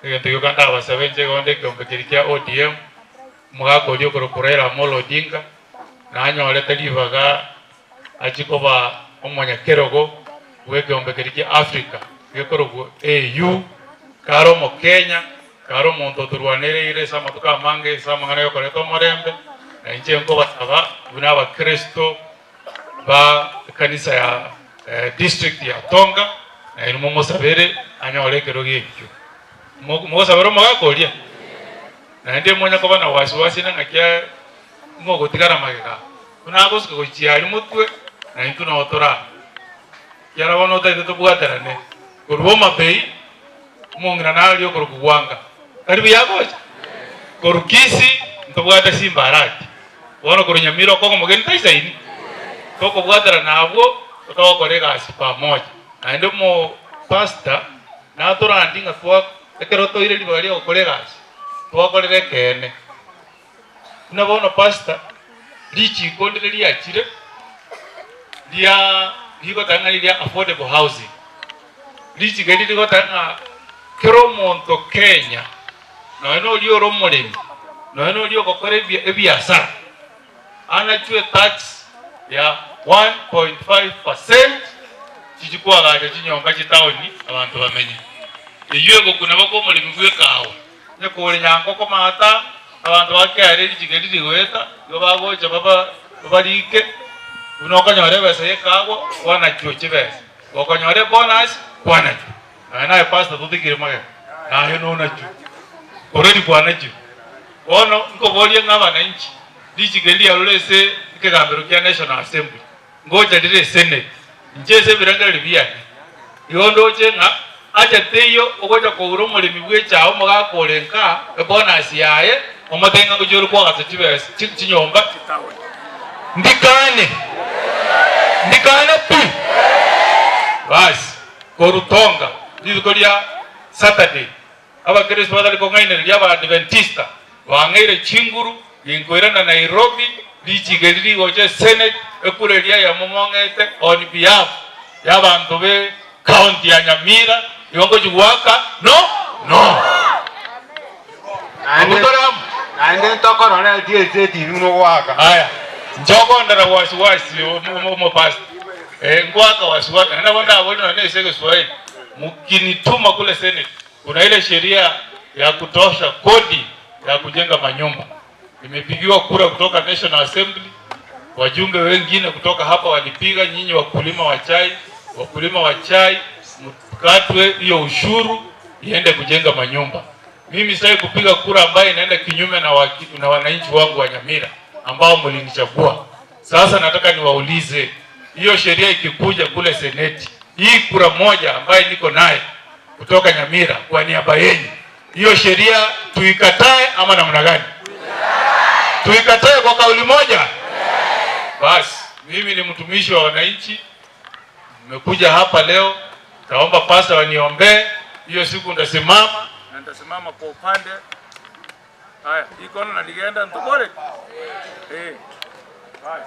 Egento gioka ndabasabe inche igo onde ekeombe keria kia ODM, omogaka oria okorokwa Raila Amolo Odinga, nanyorete ribaga achie koba omonyakerogo bw'ekeombe keria kia Africa gekorokwa AU, kare omokenya, kare omonto otorwanereire ase amatuko amange ase amang'ana yokoreta omorembe, na inche nkobasaba buna abakristo ba ekanisa ya district ya Tonga, nainwe momosabere anyore ekerogo ekio. Mogosabera omogaka oria? Naende monya koba na wasiwasi na ng'aki ng'ogotigara magega, buna agosuka gochia aria motwe, na intwe nao tore aa. Ekiagera bono otagete tobwaterane korwa Homa Bay, omong'ina naria okorokwa Gwanga, tari buya agocha? Korwa Kisii ntobwate Simba Arati, bono korwa Nyamira okong'a omogeni taisaini, tokobwaterana abwo togokora egasi pamoja. Naende omopastor natorandie ng'a twa ekero toire ribaga ria gokora egasi, twakorire ekeene. Buna bono pastor, richiko ndire riachire ria rigoteba ng'a riria affordable housing. Richiko eri rigoteba ng'a kera omonto Kenya, nonya na oria ore omoremi, nonya na oria ogokora ebiasara, anachwe etax ya 1.5 percent chichi koagacha chinyomba chitaoni abanto bamenye. Eywo egokuna baka omoremi bwa ekahawa. Onye kore nyankoko maata, abanto ba KRA richiko eri rigoeta, igo bagocha baba babarike, buna okonyora ebesa ya ekahawa, kwanachwa chibesa, gokonyora ebonus, kwanachwa. Nonya naye pastor totigire magega, naye nonachwe, already kwanachirwe. Bono nkoborie ng'a abananchi, richiko eri riarure ase ekegambero kia National Assembly, ngocha rire Senate, inche ase ebirengererio biane, igo ndoche ng'a acha teiyo ogocha koura omoremi bw'echae omogaka ore nka ebonus yaye, omotebie ng'a ngochia ore koagacha chibesa chinyomba chitaoni. Ndikane, ndikane pi! Basi, korwa Tonga, rituko ria Saturday, Abakristo batari kong'ainereria Abaadventista bang'eire chinguru ginkoirana Nairobi richiiko eri rigocha esenate ekura eria eyemo mong'ete on behalf y'abanto be county ya Nyamira igo ngochi goaka no no. Abwo tore amo. Naende ntokorora ase etibi buna ogoaka. Aya, inche okondera wasi wasi omopastor, eh, ngoaka wasi wasi, naende nabo ndabori nonya ase egeswahili, mukinituma kule senate kuna ile sheria ya kutosha kodi ya kujenga manyumba imepigiwa kura kutoka National Assembly, wajumbe wengine kutoka hapa walipiga. Nyinyi wakulima wa chai, wakulima wa chai mkatwe hiyo ushuru iende kujenga manyumba. Mimi sitaki kupiga kura ambayo inaenda kinyume na, waki, na wananchi wangu wa Nyamira ambao mlinichagua. Sasa nataka niwaulize, hiyo sheria ikikuja kule seneti, hii kura moja ambayo niko naye kutoka Nyamira kwa niaba yenu, hiyo sheria tuikatae ama namna gani? Tuikatae kwa kauli moja? Basi mimi ni mtumishi wa wananchi, nimekuja hapa leo, taomba pasta waniombee. Hiyo siku nitasimama na nitasimama kwa upande haya ikono na ligenda ntobore eh. Basi.